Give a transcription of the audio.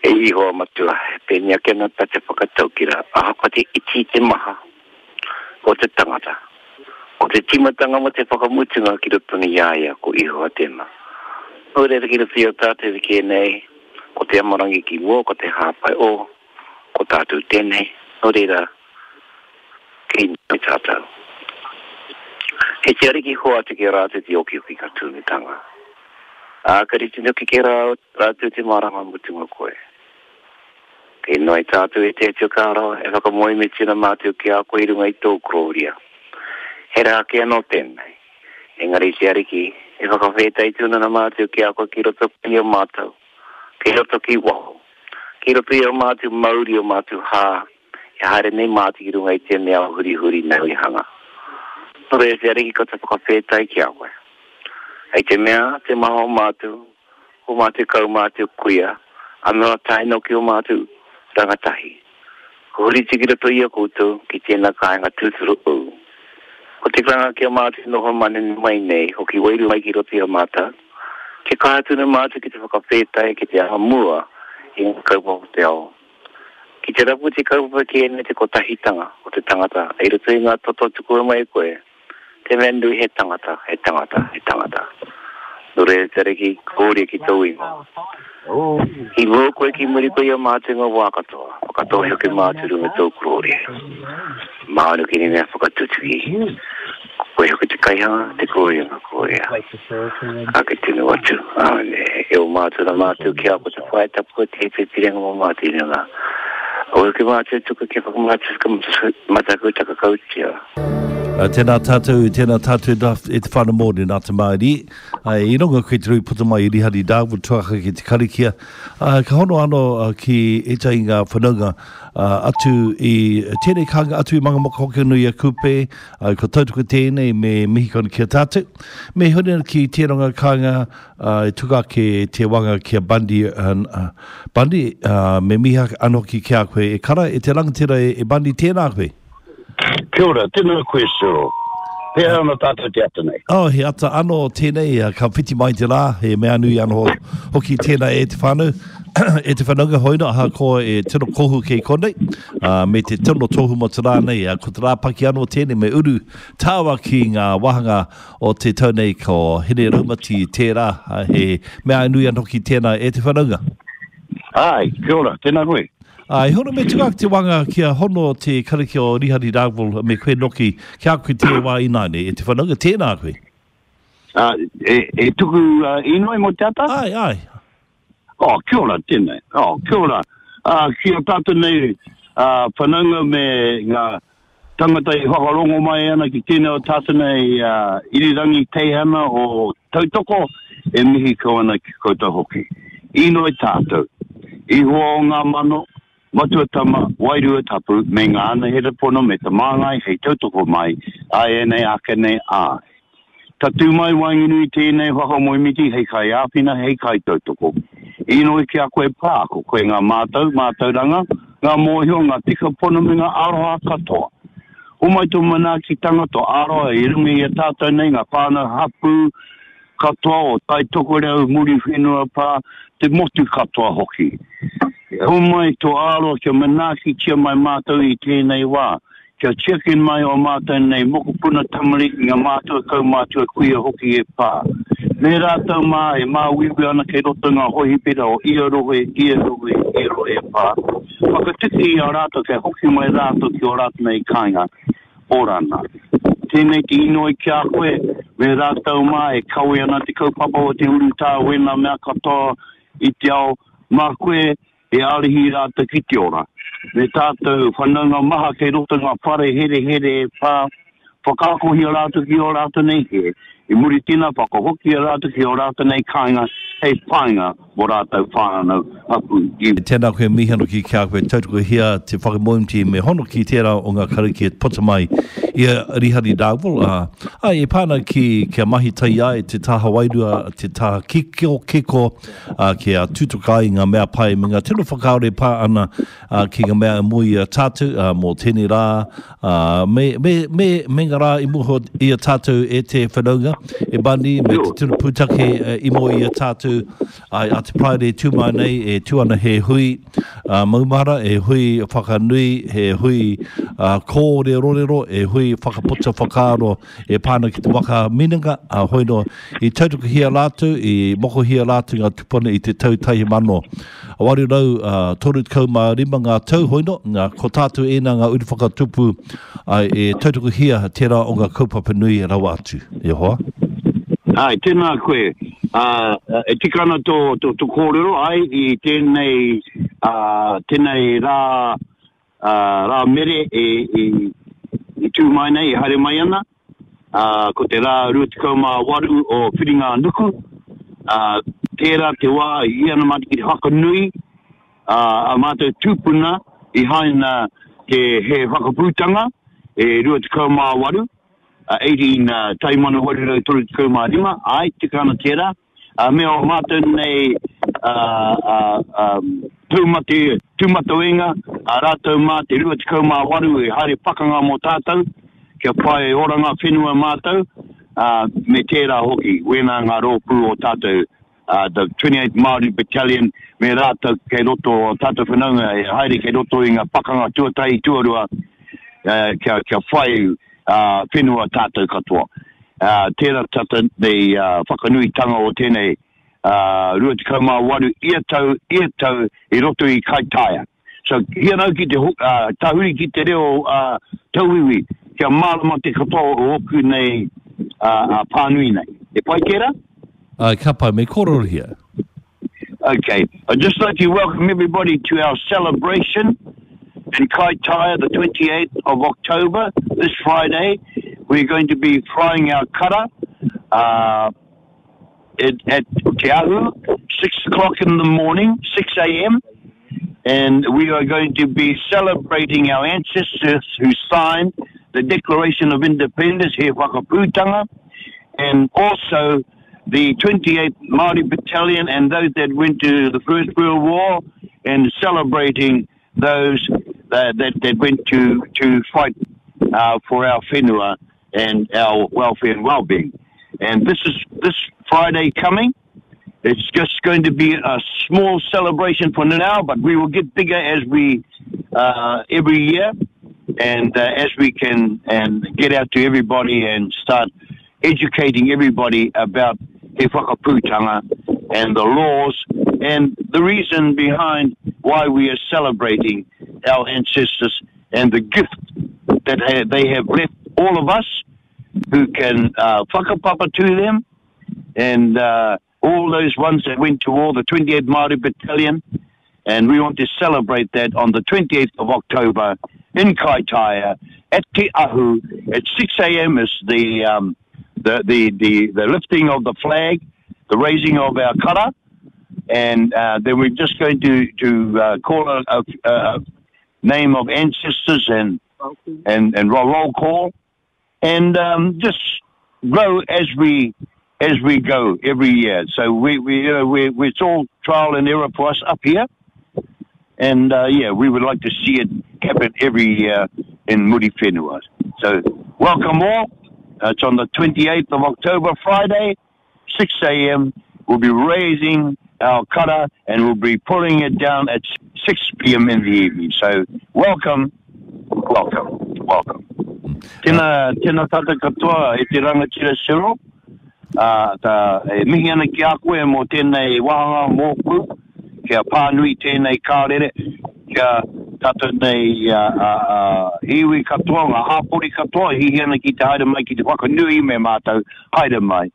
E Ihowa Matua, e pēnei ake ana tā te whakataukira, ahakoa te iti te maha o te tangata, ko te tīmatanga mo te whakamutunga ki roto nei i a ia, ko Ihowa tēnā. Nō reira ki roto i a tātou e kē nei, ko te amorangi ki mua, ko te hāpai o, ko tātou tēnei, nō reira, kei nui tātou. He te Ariki hoatu ki a rātou te okioki ka tūnutanga. Ā, ka rite hoki ki a rātou te marama mutunga kore. Kei noa tātou e te Atua kaha rawa, e whakamoemiti ana mātou ki a koe i runga i tō korōria. He rā ake anō tēnei. Engari te Ariki, e whakawhētai tonu ana mātou ki a koe ki roto ki a mātou, ki roto ki waho, ki roto i ō mātou mauri, ō mātou hā, E haere nei mātou ki runga i tēnei ao hurihuri nāu i hanga. Nō reira te Ariki ko te whakawhētai ki a koe. Hei te mea, te maha o mātou, o mātou kaumātua kuia, anō tae noa ki o mātou rangatahi. Ko huri atu ki roto i a koutou ki tēnā kāinga tūturu ū. Ko te karanga ki a mātou noho manene mai nei, hoki wairua mai ki roto i a mātou, kia kaha tonu mātou ki te whakawhētai ki te anga mua i ngā kaupapa o te ao. Ki te rapu te kaupapa kē nei te kotahitanga o te tangata i roto i ngā toto tukua mai e koe, te mea nui he tangata, he tangata, he tangata. Nō reira te Ariki, kōria ki tōu ingoa. Ki mua koe, ki muri koe i a mātou i ngā wā katoa, whakatōhea hoki mātou i runga i tōu korōria. Māu hoki nei mea whakatutuki. Ko koe hoki te kaihanga, te korōria ngā korōria. Ake tonu atu. Āmine. E ō mātou nā mātou ki a koe te whaea tapu te hepe pirenga mō mātou i runga. Aue hoki mātou tuku kia whakamātau mataku takakautia. Tēnā tātou, tēnā tātou e te whānau mō nā te Māori. I rongo koe te rui puta mai i Rihari Darwin tuaka ki te karikia. Ka hono anō ki ētahi ngā whanaunga atu i tēnei kānga atu i Mangamoka hoki anō i a Kupe, ko tautoko tēnei me mihi kau ki a tātou. Me huri ana ki tērā ngā kānga e tuka ake te wanga ki a Bundy, Bundy, me mihi anō hoki ki a koe e kara, e te rangatira e Bundy, tēnā koe. Kia ora, tēnā koe Cyril. Pēhea ana tātou te ata nei? Oh, he ata anō tēnei, ka whiti mai te rā, he mea nui anō hoki tēnā e te whānau, e te whanaunga hoina, ahakoa e tino kohu kei konei, me te tino tohu mō te rā nei, ko te rā paki anō tēnei me uru tāua ki ngā wāhanga o te tau nei ko Hine Raumati tērā, he mea nui anō hoki tēnā e te whanaunga. Āe, kia ora, tēnā koe. Ā, i hono me tuku ake te wanga kia hono te karakia o Rihari Rāwol me koe noki, ki a koe te wā ināianei, e te whanaunga, tēnā koe. Ā, e, e tuku uh, inoi mō te ata? Āe, āe. Oh, kia ora, tēnei. Oh, kia ora. Ā, ki a tātou nei uh, whanaunga me ngā tangata i whakarongo mai ana ki tēnei o tātou nei uh, irirangi teihana o Tautoko, e mihi kau ana ki koutou hoki. Inoi tātou. Ihowa o ngā mano, Matua Tama, Wairua Tapu, me ngā anahera pono me te māngai hei tautoko mai, āianei ake nei, āe. Tatū mai waenganui tēnei whakamoemiti hei kaiāwhina, hei kaitautoko. Inoi ki a koe Pā, ko koe ngā mātau, mātauranga, ngā mōhio, ngā tika pono me ngā aroha katoa. Homai tō manaakitanga, tō aroha i runga i a tātou nei, ngā whānau, hapū katoa o Tai Tokerau, Muriwhenua Pā, te motu katoa hoki. Homai tō aroha kia manaakitia mai mātou i tēnei wā, kia tiakina mai ō mātou nei mokopuna tamariki, ngā mātua kaumātua kuia hoki e pā. Me rātou mā e māuiui ana kei roto i ngā hohipera o ia rohe, ia rohe, ia rohe e pā. Whakatutuki i a rātou kia hoki mai rātou ki ō rātou nei kāinga ora ana. Tēnei te inoi ki a koe, me rātou mā e kawe ana te kaupapa o te urutā wēnā mea katoa i te ao, mā koe e ārahi rātou ki te ora. Me tātou whanaunga maha kei roto i ngā whare herehere e pā, whakaakohia rātou ki ō rātou nei hē, i muri tēnā whakahokia rātou ki ō rātou nei kāinga hei painga mō rātou whānau, hapū, iwi. Tēnā koe mīhano ki kia koe tautokohia te whakamoemiti me hono ki tērā o ngā karakia puta mai i a Rihari Darwell, ā, ā, e pā ana ki kia mahi tahi ai te taha wairua, te taha kikokiko, ā, kia tutuka ai ngā mea pai me ngā tino whakaaro e pā ana, ā, ki ngā mea e moe i a tātou, ā, mō tēnei rā, ā, me, me, me, me ngā rā i mua i a tātou e te whanaunga, e Bundy, me te tino pūtake i moe i a tātou. tātou, ai, a te Paraire e tū mai nei, e tū ana he hui maumahara, he hui whakanui, he hui kōrerorero, he hui whakaputa whakaaro e pā ana ki te waka minenga, ā, hoi nō, i tautokohia rātou, i mokohia rātou ngā tupuna i te tau 1835 ngā tau, hoi nō, ko tātou ēnā ngā uri whakatupu, ā, e tautokohia tērā o ngā kaupapa nui rawa atu, e hoa. Āe, tēnā koe. Ā, e tika ana tō, tō, tō kōrero, āe, i tēnei, ā, tēnei rā, ā, rā mere e, i, i tū mai nei, e haere mai ana, ā, ko te rā 28 o Whiringa-a-nuku, ā, tērā te wā i ana mātou ki te whakanui, ā, ā mātou tūpuna i haina te He Whakaputanga e 28, 18, 1835, āe, tika ana tērā. Ā, me ō mātou nei tūmate, tūmatauenga, ā rātou mā te 28 e haere pakanga mō tātou, kia whai oranga whenua mātou, ā, me tērā hoki, wēnā ngā rōpū o tātou, ā, the 28th Māori Battalion, me rātou kei roto, ō tātou whanaunga e haere kei roto i ngā pakanga tuatahi, tuarua, ā, kia, kia whai whenua tātou katoa. Tērā tata nei whakanuitanga o tēnei 28 ia tau, ia tau i roto i Kaitaia. So, hia rau ki te tahuri ki te reo tauiwi kia mārama te katoa o ōku nei pānui nei. E pai tērā? Āe, ka pai, me kōrorohia. Okay, I'd just like to welcome everybody to our celebration in Kaitaia, the 28th of October, this Friday. We're going to be flying our kara uh, at, at Te Ahu, 6 o'clock in the morning, 6 a.m. And we are going to be celebrating our ancestors who signed the Declaration of Independence, He Whakaputanga, and also the 28th Māori Battalion and those that went to the First World War and celebrating those that, that, that went to, to fight uh, for our whenua and our welfare and well-being. And this is this Friday coming. It's just going to be a small celebration for now, but we will get bigger as we uh, every year, and uh, as we can and get out to everybody and start educating everybody about He Whakaputanga and the laws and the reason behind why we are celebrating our ancestors and the gift that they have left all of us who can uh, whakapapa to them and uh, all those ones that went to war, the 28th Māori Battalion, and we want to celebrate that on the 28th of October in Kaitaia at Te Ahu at 6 a.m. is the, um, the, the, the, the lifting of the flag, the raising of our kara, and uh, then we're just going to, to uh, call a, a, a name of ancestors and, and, and roll call and um, just grow as we as we go every year. So we, we you know, we, we, it's all trial and error for us up here. And uh, yeah, we would like to see it happen every year in Muriwhenua. So welcome all. Uh, it's on the 28th of October, Friday, 6 a.m. We'll be raising our kara and we'll be pulling it down at 6 p.m. in the evening. So welcome, welcome, welcome. Tēnā, tēnā tātou katoa e te rangatira Cyril. Uh, tā, e mihi ana ki a koe mō tēnei wāhanga mōku, kia pānui tēnei kārere, kia tātou nei uh, uh, uh, iwi katoa, ngā hāpori katoa, hihi ana ki te haere mai ki te whakanui me mātou, haere mai.